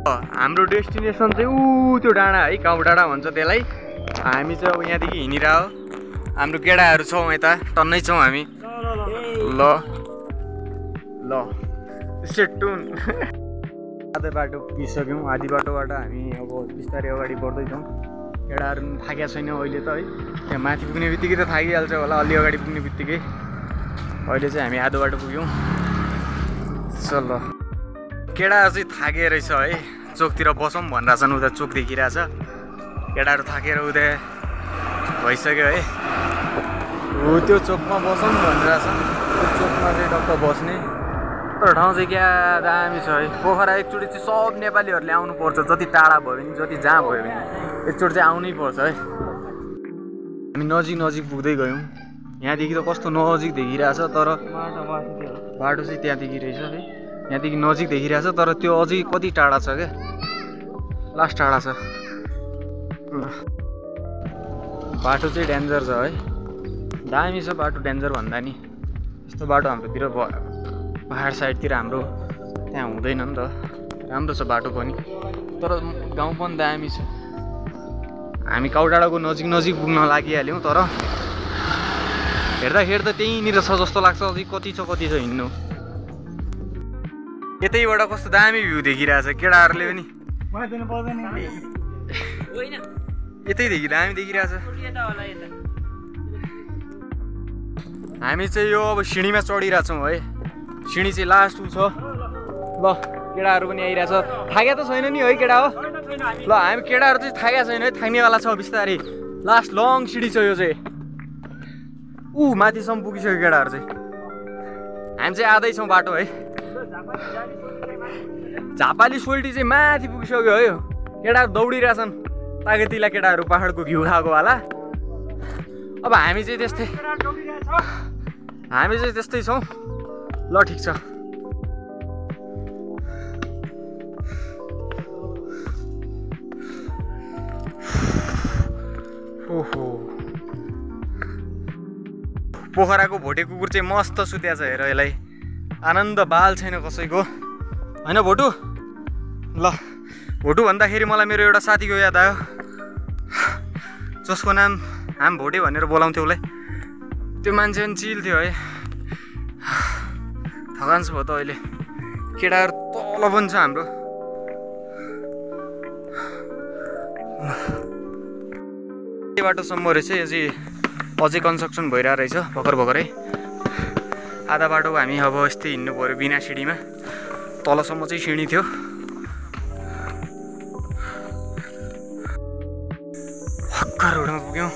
हाम्रो डेस्टिनेसन चाहिँ त्यो डाँडा है, गाउँ डाँडा भन्छ त्यसलाई। हामी चाहिँ अब यहाँदेखि हिँडिरह हाम्रो केटाहरू छौँ यता टन्नै छौँ हामी। ल ल सेटुन आधा बाटो पुगिसक्यौँ। आधी बाटोबाट हामी अब बिस्तारै अगाडि बढ्दैछौँ। केटाहरू थाकेको छैन अहिले त है, त्यहाँ माथि पुग्ने बित्तिकै त थाकिहाल्छ होला, अलि अगाडि पुग्ने बित्तिकै। अहिले चाहिँ हामी आधो बाटो पुग्यौँ। चल केटाहरू चाहिँ थाके रहेछ है, चोकतिर बसौँ भनिरहेछन्। उता चोक देखिरहेछ, केटाहरू थाकेर उता भइसक्यो है। हो त्यो चोकमा बसौँ भनिरहेछन्। त्यो चोकमा चाहिँ टक्क बस्ने। तर ठाउँ चाहिँ क्या दामी छ है। पोखरा एकचोटि चाहिँ सब नेपालीहरूले आउनुपर्छ, जति टाढा भयो भने जति जहाँ भयो भने एकचोटि चाहिँ आउनै पर्छ है। हामी नजिक नजिक पुग्दै गयौँ। यहाँदेखि त कस्तो नजिक देखिरहेछ, तर बाटो चाहिँ त्यहाँदेखि रहेछ है। यहाँदेखि नजिक देखिरहेछ, तर त्यो अझै कति टाढा छ क्या, लास्ट टाढा छ। बाटो चाहिँ डेन्जर छ है, दामी छ बाटो। डेन्जर भन्दा नि यस्तो बाटो हाम्रोतिर पहाड साइडतिर हाम्रो त्यहाँ हुँदैन नि त। राम्रो छ बाटो पनि, तर गाउँ पनि दामी छ। हामी काउडाँडाको नजिक नजिक पुग्न लागिहाल्यौँ, तर हेर्दाखेरि त त्यहीँनिर छ जस्तो लाग्छ। अझै कति छ हिँड्नु। यतैबाट कस्तो दामी भ्यू देखिरहेछ। केटाहरूले पनि यतैदेखि दामी देखिरहेछ। हामी चाहिँ यो अब सिँढीमा चढिरहेछौँ है। सिँढी चाहिँ लास्ट छ। ल केटाहरू पनि आइरहेछ। थाके त छैन नि है केटा हो। ल हामी केटाहरू चाहिँ थाकेको छैन है, थाक्नेवाला छ बिस्तारै। लास्ट लङ सिँढी छ यो चाहिँ। माथिसम्म पुगिसक्यो केटाहरू चाहिँ। हामी चाहिँ आधै छौँ बाटो है। झापाली सोल्टी चाहिँ माथि पुगिसक्यो है। केटाहरू दौडिरहेछन् तागतिला। केटाहरू पहाडको भ्यू खाएको होला। अब हामी चाहिँ त्यस्तै छौँ। ल ठिक छ। ओहो पोखराको भोटे कुकुर चाहिँ मस्त सुत्या छ हेर यसलाई। आनन्द बाल छैन कसैको होइन भोटु। ल भोटु भन्दाखेरि मलाई मेरो एउटा साथीको याद आयो, जसको नाम हाम भोटे भनेर बोलाउँथ्यो उसलाई। त्यो मान्छे पनि चिल थियो है। थकान्स भयो त अहिले। केटाहरू तल पनि छ हाम्रो। बाटोसम्म रहेछ यो चाहिँ, अझै कन्स्ट्रक्सन भइरहेको रहेछ भर्खरै। आधा बाटो हामी अब यस्तै हिँड्नु पऱ्यो बिना सिँढीमा। तलसम्म चाहिँ सिँढी थियो। हक्का रोडमा पुग्यौँ।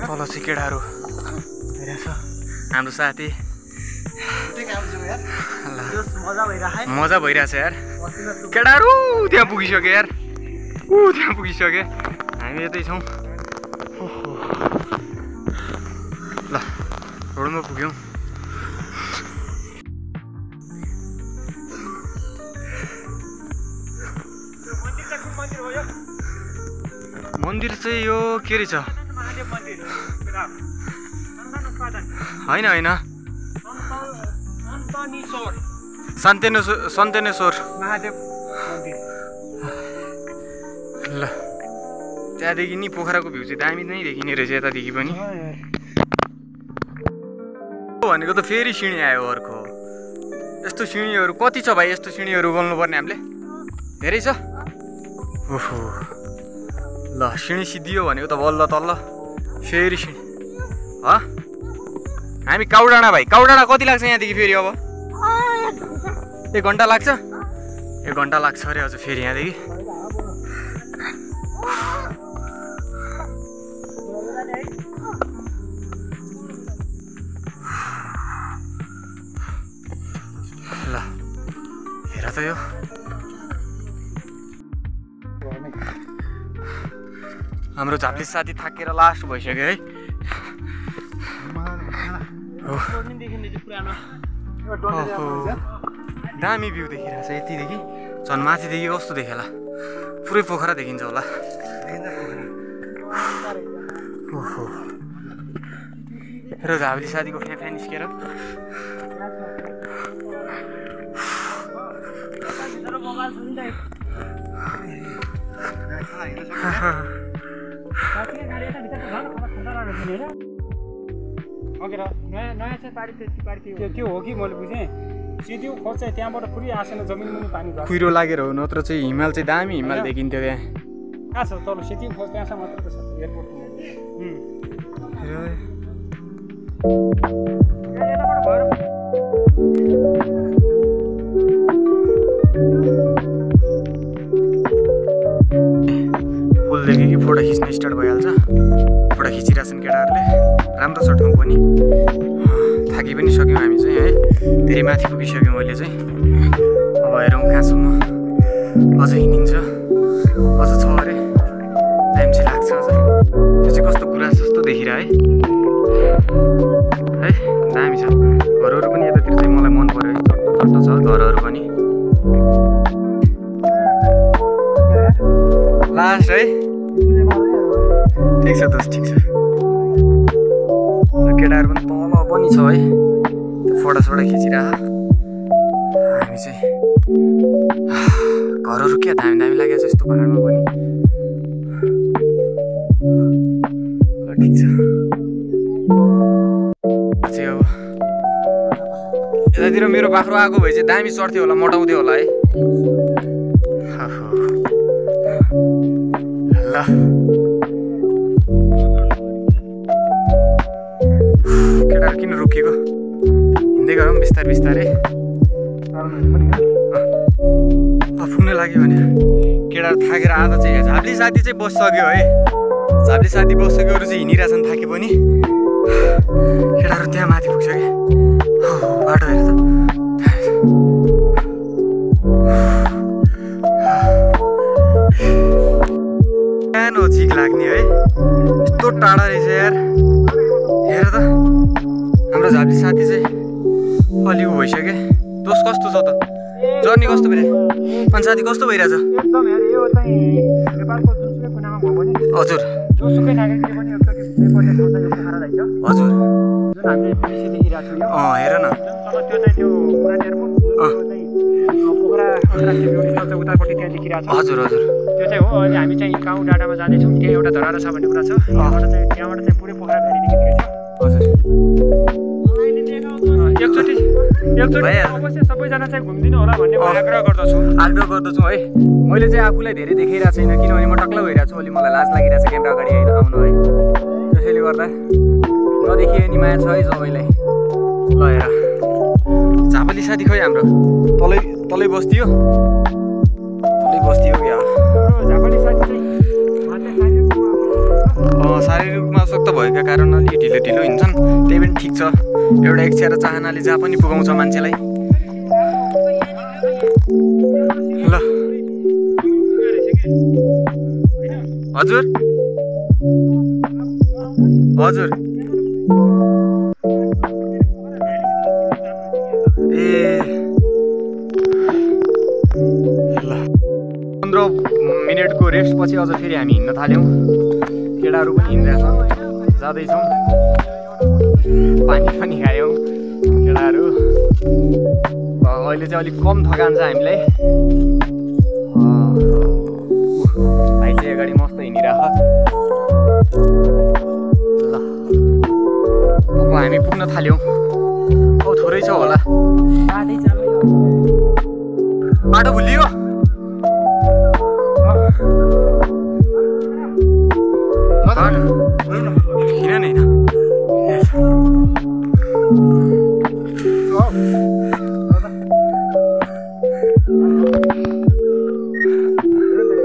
तल चाहिँ केटाहरू हेरेछ, हाम्रो साथी। मजा भइरहेछ यार। केटाहरू त्यहाँ पुगिसक्यो यार। त्यहाँ पुगिसक्यो। हामी यतै छौँ। ल रोडमा पुग्यौँ। मन्दिर चाहिँ यो के रहेछ? होइन सन्तेनेश्वर महादेव मन्दिर। ल त्यहाँदेखि नि पोखराको भ्यू चाहिँ दामी नै देखिने रहेछ यतादेखि पनि। भनेको त फेरि सिँढी आयो अर्को। यस्तो सिँढीहरू कति छ भाइ? यस्तो सिँढीहरू बोल्नुपर्ने हामीले। धेरै छ। ओहो ल सिँढी सिद्धियो भनेको त बल्ल तल्ल फेरि सिँढी। हामी काउडाँडा भाइ। काउडाँडा कति लाग्छ यहाँदेखि फेरि? अब 1 घन्टा लाग्छ। 1 घन्टा लाग्छ अरे हजुर फेरि यहाँदेखि। ल हेर त यो हाम्रो झाप्ली साथी थाकेर लास्ट भइसक्यो है। दामी भ्यू देखिरहेछ यतिदेखि। झन् माथिदेखि कस्तो देखेला, पुरै पोखरा देखिन्छ होला। ओहो र झाप्ली साथीको फ्यान निस्केर त्यो हो कि मैले बुझेँ सिधै खोज चाहिँ त्यहाँबाट पुरै आसेन जमिन मुनि पानी गयो कुहिरो लागेर हो नत्र चाहिँ हिमाल चाहिँ दामी हिमाल देखिन्थ्यो त्यहाँ कहाँ छ तल सिधै खोज त्यहाँसम्म मात्र त छ एयरपोर्ट फुलदेखि कि फोटो खिच्न स्टार्ट भइहाल्छ फोटो खिचिरहेछन् केटाहरूले राम्रो छ ठाउँ पनि थाकि पनि सक्यौँ हामी चाहिँ है धेरै माथि पुगिसक्यौँ अहिले चाहिँ अब हेरौँ कहाँसम्म अझ हिँडिन्छ अझ छ अरे टाइम चाहिँ लाग्छ अझ त्यो चाहिँ कस्तो कुरा जस्तो देखिरह है दामी छ घरहरू पनि यतातिर चाहिँ मलाई मन पर्यो है चट्टो चट्टो छ घरहरू पनि लास्ट है ठिक छ दोस्त ठिक छ केटाहरू पनि तल पनि छ है त्यो फोटोसोटो खिचिरह हामी चाहिँ घरहरू क्या दामी दामी लागेको छ यस्तो पाहाडमा पनि ठिक छ चाहिँ अब यतातिर मेरो बाख्रो आएको भए चाहिँ दामी चढ्थ्यो होला मोटाउँथ्यो होला है ल केटाहरू किन रोकिएको हिँड्दै गरौँ बिस्तारै बिस्तारै पुग्न लाग्यो भने केटाहरू थाकेर आधा चाहिँ झाप्ली साथी चाहिँ बसिसक्यो है झाप्ली साथी बसिसक्यो अरू चाहिँ हिँडिरहेछन् थाके पनि केटाहरू त्यहाँ माथि पुग्छ कि बाटो हेर त सानो चिक लाग्ने है यस्तो टाढा रहेछ यार हेर त हाम्रो झाप्ली साथी चाहिँ अलि उ भइसक्यो दोष कस्तो छ त जर्नी कस्तो भइरहेको अनि साथी कस्तो भइरहेछ एकदम यार यो चाहिँ नेपालको जुनसुकै कुनामा भयो भने हजुर जोसुकै नागरिकले पनि एकचोटि पर्ने ठाउँ चाहिँ यो पोखरा रहेछ हजुर जुन हामीले पिसी देखिरहेको छौँ यो हेर न जुन तल त्यो चाहिँ त्यो पुरानो एयरपोर्ट चाहिँ पोखरा अन्तर्राष्ट्रिय विमानस्थल चाहिँ उतापट्टि त्यहाँ देखिरहेको छ हजुर हजुर त्यो चाहिँ हो अहिले हामी चाहिँ गाउँ डाँडामा जाँदैछौँ त्यहाँ एउटा धरारा छ भन्ने कुरा छ त्यहाँबाट चाहिँ पुरै पोखरा भ्याली देखिँदो रहेछ हजुर एकचोटि अवश्य सबैजना चाहिँ घुमिदिनु होला भन्ने आग्रह गर्दछु है मैले चाहिँ आफूलाई धेरै देखाइरहेको छैन किनभने म टक्लै भइरहेको छु अलि मलाई लाज लागिरहेको छ क्यामेरा अगाडि आउनु है त्यसैले गर्दा नदेखिए नि माया छ है सबैलाई ल हेर झापली साथी खोइ हाम्रो तलै बस्दियो क्या झापली साथी चाहिँ शारीरिक रूपमा अशक्त भएका कारण अलिक ढिलो ढिलो हिँड्छन् त्यही पनि ठिक छ एउटा इच्छा र चाहनाले जहाँ पनि पुगाउँछ मान्छेलाई ल हजुर हजुर ए ल 15 मिनटको रेस्ट पछि अझ फेरि हामी हिँड्न थाल्यौँ केटाहरू पनि हिँडिरहेछन् जाँदैछौँ पानी पनि खायौँ केटाहरू अहिले चाहिँ अलिक कम थकान छ हामीलाई भाइ चाहिँ अगाडि मस्त हिँडिरह ल अब हामी पुग्न थाल्यौँ औ थोरै छ होला बाटो भुलियो किन नि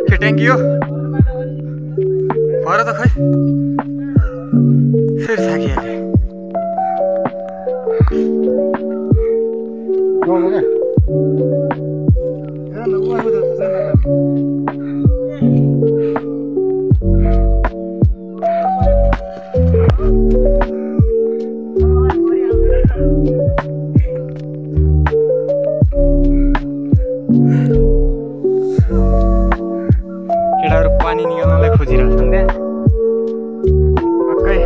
के ट्याङ्की हो भएर त खै फेरि थाकिहाल्यो केटाहरू पानी निकाल्नलाई खोजिरहेछन् त्यहाँ पक्कै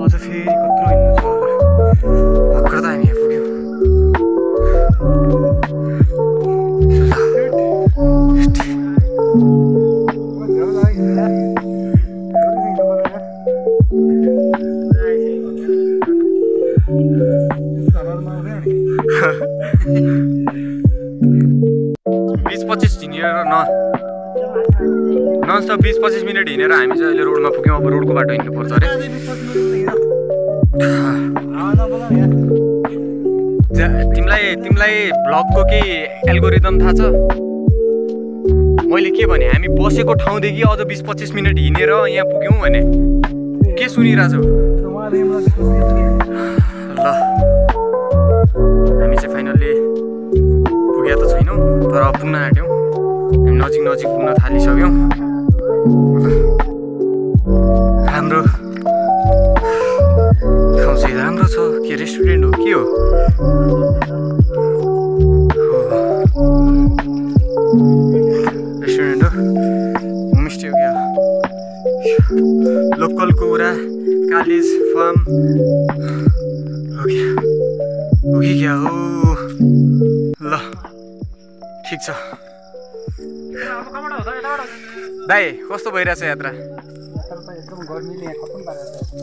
अझ फेरि कत्रो हिँड्नु छ 20-25 हिँडेर ननस्टप 20-25 मिनट हिँडेर हामी चाहिँ अहिले रोडमा पुग्यौँ। अब रोडको बाटो हिँड्नु पर्छ अरे। तिमीलाई भ्लगको केही एल्गोरिदम थाहा छ? मैले के भने हामी बसेको ठाउँदेखि अझ 20-25 मिनट हिँडेर यहाँ पुग्यौँ भने के सुनिरहेछौ? ल हामी चाहिँ फाइनल्ली पुगेका त छैनौँ तर पुग्न आँट्यौँ। हामी नजिक पुग्न थालिसक्यौँ। हाम्रो ठाउँ चाहिँ राम्रो छ। के रेस्टुरेन्ट हो के हो? रेस्टुरेन्ट हो, होमस्टे हो क्या? लोकल कुरा कालिज फार्म हो कि क्या हो? ल ठिक छ दाइ, कस्तो भइरहेछ यात्रा?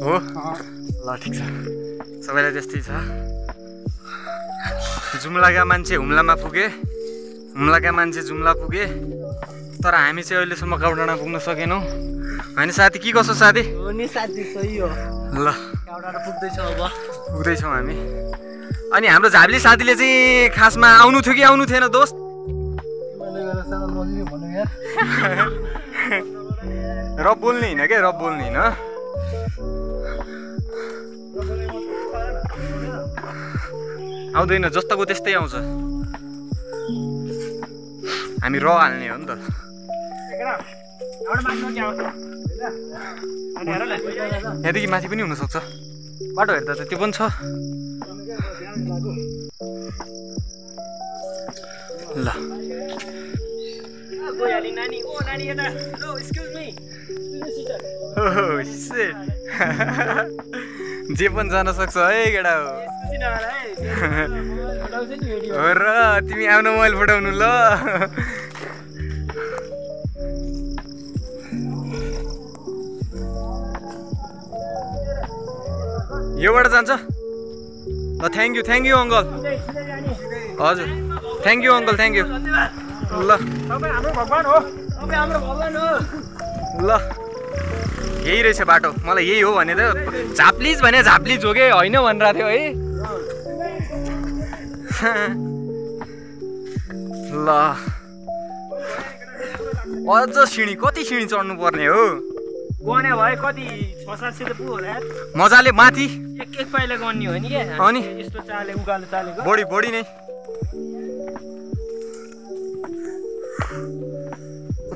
हो ल ठिक छ, सबैलाई त्यस्तै छ। जुम्लाका मान्छे हुम्लामा पुगे, हुम्लाका मान्छे जुम्ला पुगे, तर हामी चाहिँ अहिलेसम्म काउडाँडा पुग्न सकेनौँ। होइन साथी, के कसो साथी? ल पुग्दैछौँ हामी। अनि हाम्रो झाब्ली साथीले चाहिँ खासमा आउनु थियो कि आउनु थिएन दोस्त? रब बोल्ने होइन क्या, रब बोल्ने होइन। आउँदैन, जस्तोको त्यस्तै आउँछ। हामी र हाल्ने हो नि त। यहाँदेखि माथि पनि हुनसक्छ, बाटो हेर्दा त त्यो पनि छ। ल जे पनि जान सक्छ है केटा हो र। तिमी आउनु मोबाइल फुटाउनु ल। योबाट जान्छ ल। Thank you uncle. हजुर thank you uncle, thank you. ल ल यही रहेछ बाटो। मलाई यही हो भने त झाप्लिज भने झाप्लिज हो कि होइन भनिरहेको थियो है। ल अझ सिँढी, कति सिँढी चढ्नु पर्ने हो? गने भए कति 6-7 त पुग्यो होला मजाले माथि एक पाइला गन्नी हो नि के। अनि यस्तो चाले उकालो चालेको बढी नै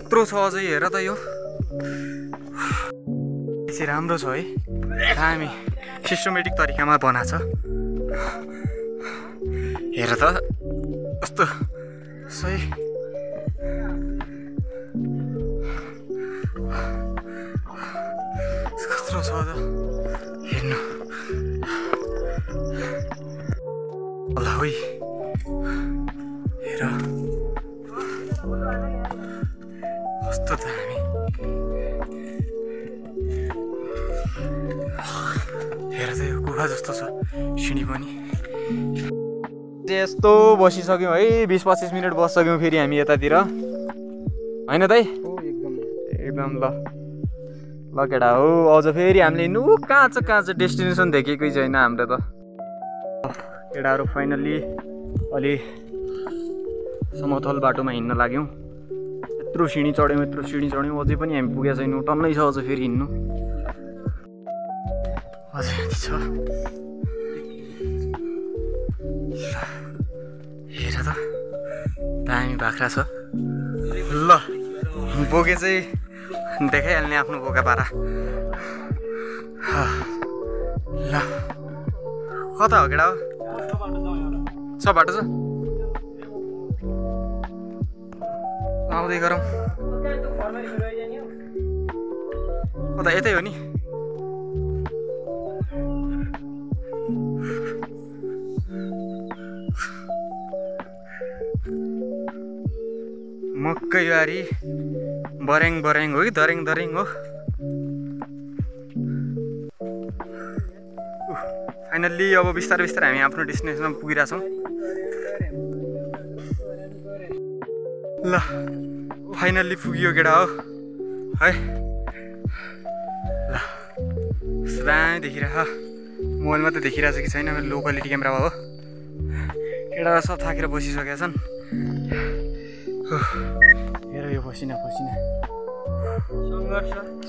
यत्रो छ अझै। हेर त यो चाहिँ राम्रो छ है, हामी सिस्टमेटिक तरिकामा बनाएको छ। हेर त कस्तो सही। कत्रो छ त हेर्नु। ल है हेर कस्तो त हामी। हेर त यो गुफा जस्तो छ सिँढी पनि। यस्तो बसिसक्यौँ है, 20-25 मिनट बसिसक्यौँ फेरि हामी यतातिर, होइन दाइ? एकदम ल ल केटा हो। अझ फेरि हामीले कहाँ डेस्टिनेसन देखेकै छैन हाम्रो त। केटाहरू फाइनल्ली अलि समतल बाटोमा हिँड्न लाग्यौँ। यत्रो सिँढी चढ्यौँ, अझै पनि हामी पुगेका छैनौँ। टन्नै छ अझ फेरि हिँड्नु। अझै यति छ। हेर त दामी बाख्रा छ। ल बोके चाहिँ देखाइहाल्ने आफ्नो बोका पारा। ल कता हो केटा हो? सब बाटो छ, आउँदै गरौँ। कता यतै हो नि? मकैबारी बरेङ हो कि दरेङ हो। फाइनल्ली अब बिस्तारै बिस्तारै हामी आफ्नो डेस्टिनेसनमा पुगिरहेछौँ। ल फाइनल्ली पुगियो केटा हो है। ल दामी देखिरह मोबाइलमा त देखिरहेछ कि छैन, मेरो लो क्वालिटी क्यामेरा हो। केटाहरू सब थाकेर बसिसकेका छन्। हेर यो पसिना पसिना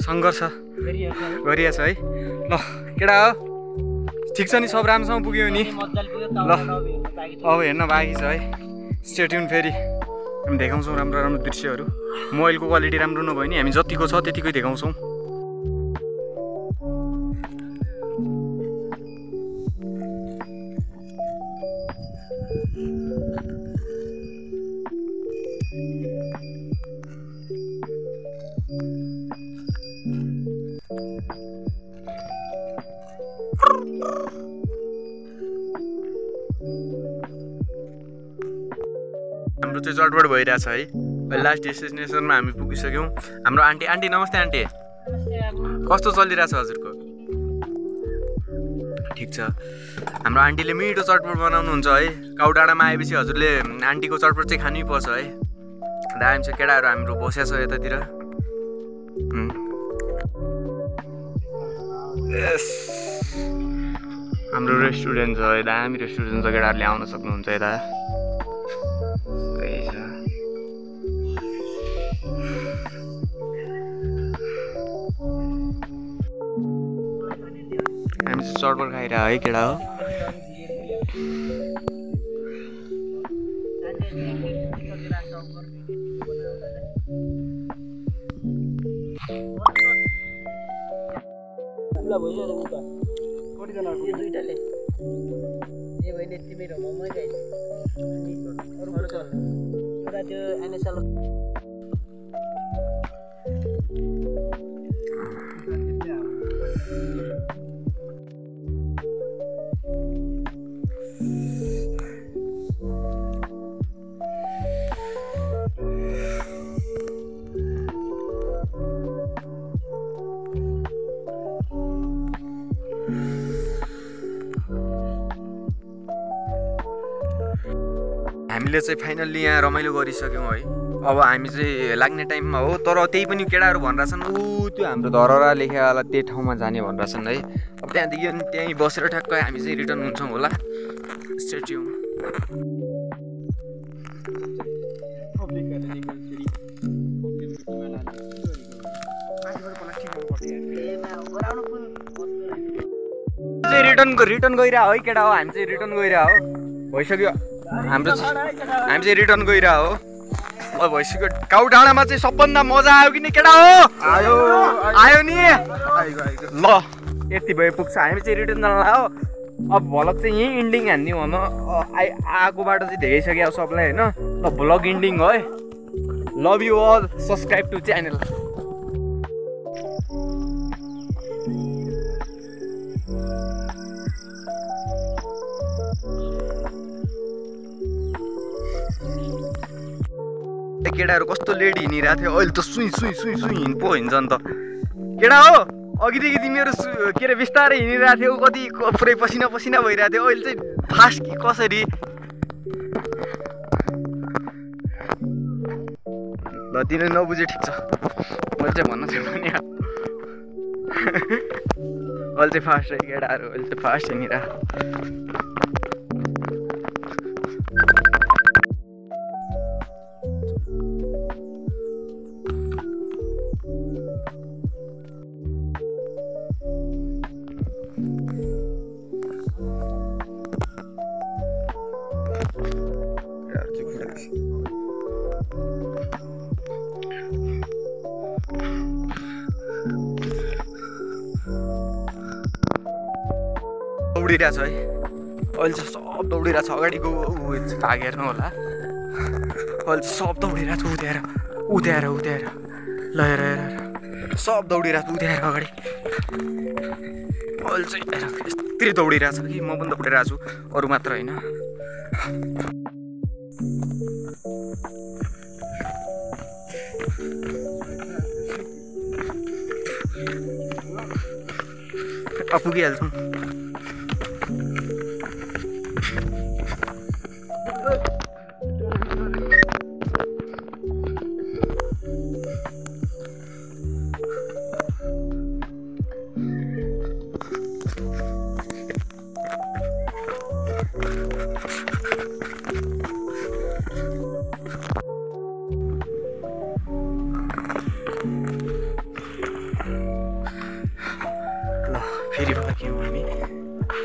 सङ्घर्ष गरिरहेछ है। ल केटा हो ठिक छ नि, सब राम्रोसँग पुग्यो नि। ल अब हेर्न बाँकी छ है। स्टे ट्युन, फेरि हामी देखाउँछौँ राम्रो राम्रो दृश्यहरू। मोबाइलको क्वालिटी राम्रो नभए नि हामी जतिको छ त्यतिकै देखाउँछौँ। हाम्रो चाहिँ चटपट भइरहेछ है। लास्ट डेस्टिनेसनमा हामी पुगिसक्यौँ। हाम्रो आन्टी आन्टी नमस्ते आन्टी, कस्तो चलिरहेछ हजुरको? ठिक छ। हाम्रो आन्टीले मिठो चटपट बनाउनुहुन्छ है। काउ डाँडामा आएपछि हजुरले आन्टीको चटपट चाहिँ खानै पर्छ है। दामी छ। केटाहरू हाम्रो बसेको छ यतातिर। हाम्रो रेस्टुरेन्ट छ है, दामी रेस्टुरेन्ट छ। केटाहरूले आउन सक्नुहुन्छ यता। हामी चाहिँ चटपट खाइरह है केटा हो। हामीले चाहिँ फाइनल्ली यहाँ रमाइलो गरिसक्यौँ है। अब हामी चाहिँ लाग्ने टाइममा हो, तर त्यही पनि केटाहरू भनिरहेछन् त्यो हाम्रो धरहरा लेखेवाला त्यही ठाउँमा जाने भनिरहेछन् है। अब त्यहाँदेखि त्यहीँ बसेर ठ्याक्कै हामी चाहिँ रिटर्न हुन्छौँ होला। Stay tune. रिटर्न गइरह है केटा हो। हामी चाहिँ रिटर्न गइरह हो, भइसक्यो हाम्रो। हामी चाहिँ रिटर्न गइरह हो, अब भइसक्यो। काउ डाँडामा चाहिँ सबभन्दा मजा आयो कि नि केटा हो? आयो नि। ल यति भए पुग्छ। हामी चाहिँ रिटर्न जान लाग्यो। अब भ्लग चाहिँ यहीँ इन्डिङ हान्दिउँ हम। आएको बाटो चाहिँ देखाइसक्यो सबलाई होइन। ल भ्लग इन्डिङ है। Love you all, subscribe to channel. केटाहरू कस्तो लेट हिँडिरहेको थियो, अहिले त सुई सुई सुई सुई हिँड पो हिँड्छ नि त। केटा हो अघिदेखि तिमीहरू के अरे बिस्तारै हिँडिरहेको थियो, कति पुरै पसिना पसिना भइरहेको थियो। अहिले चाहिँ फास्ट कि कसरी? ल तिमीले नबुझे ठिक छ, मैले चाहिँ भन्न चाहिँ भने अहिले चाहिँ फास्ट है केटाहरू, अहिले चाहिँ फास्ट हिँडिरहेको। दौडिरहेछ है अहिले चाहिँ सब दौडिरहेछ। अगाडिको भाग हेर्नु होला, अहिले चाहिँ सब दौडिरहेछ। उध्याएर उध्याएर उध्याएर ल हेर हेर सब दौडिरहेछ उध्याएर अगाडि। अहिले चाहिँ यस्तै दौडिरहेछ कि म पनि दौडिरहेको छु, अरू मात्र होइन। पुगिहाल्छौँ।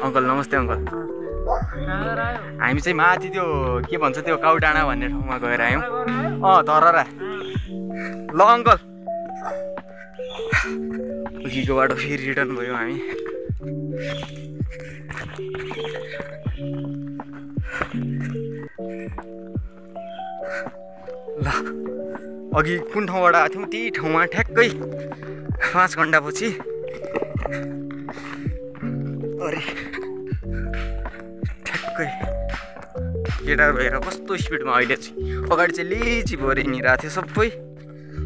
अङ्कल नमस्ते अङ्कल। हामी चाहिँ माथि त्यो के भन्छ त्यो काउ डाँडा भन्ने ठाउँमा गएर आयौँ। धरहरा ल अङ्कल। अघिको बाटो फेरि रिटर्न भयो हामी। ल अघि कुन ठाउँबाट आएको थियौँ त्यही ठाउँमा ठ्याक्कै 5 घन्टापछि अरे ठ्याक्कै केटाहरू भएर कस्तो स्पिडमा अहिले चाहिँ अगाडि चाहिँ लेजी भएर हिँडिरहेको थियो सबै,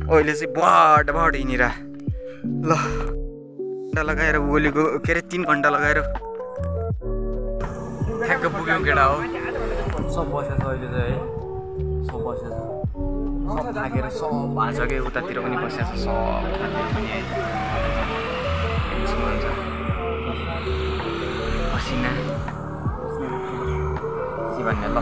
अहिले चाहिँ बाट हिँडिरह। ल घन्टा लगाएर भोलिको के अरे 3 घन्टा लगाएर ठ्याक्क पुग्यौँ केटा हो। सब बसेछ अहिले चाहिँ है, सब बसेछ, सब थाकेर सब भाँचकै उतातिर पनि बसेछ सब पसिना के भन्ने। ल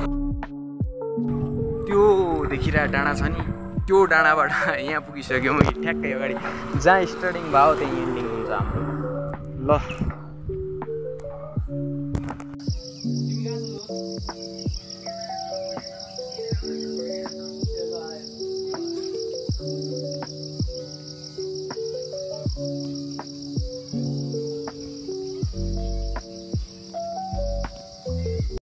त्यो देखिरहेको डाँडा छ नि त्यो डाँडाबाट यहाँ पुगिसक्यौँ ठ्याक्कै अगाडि जहाँ स्टार्टिङ भयो त्यही एन्डिङ हुन्छ हाम्रो। ल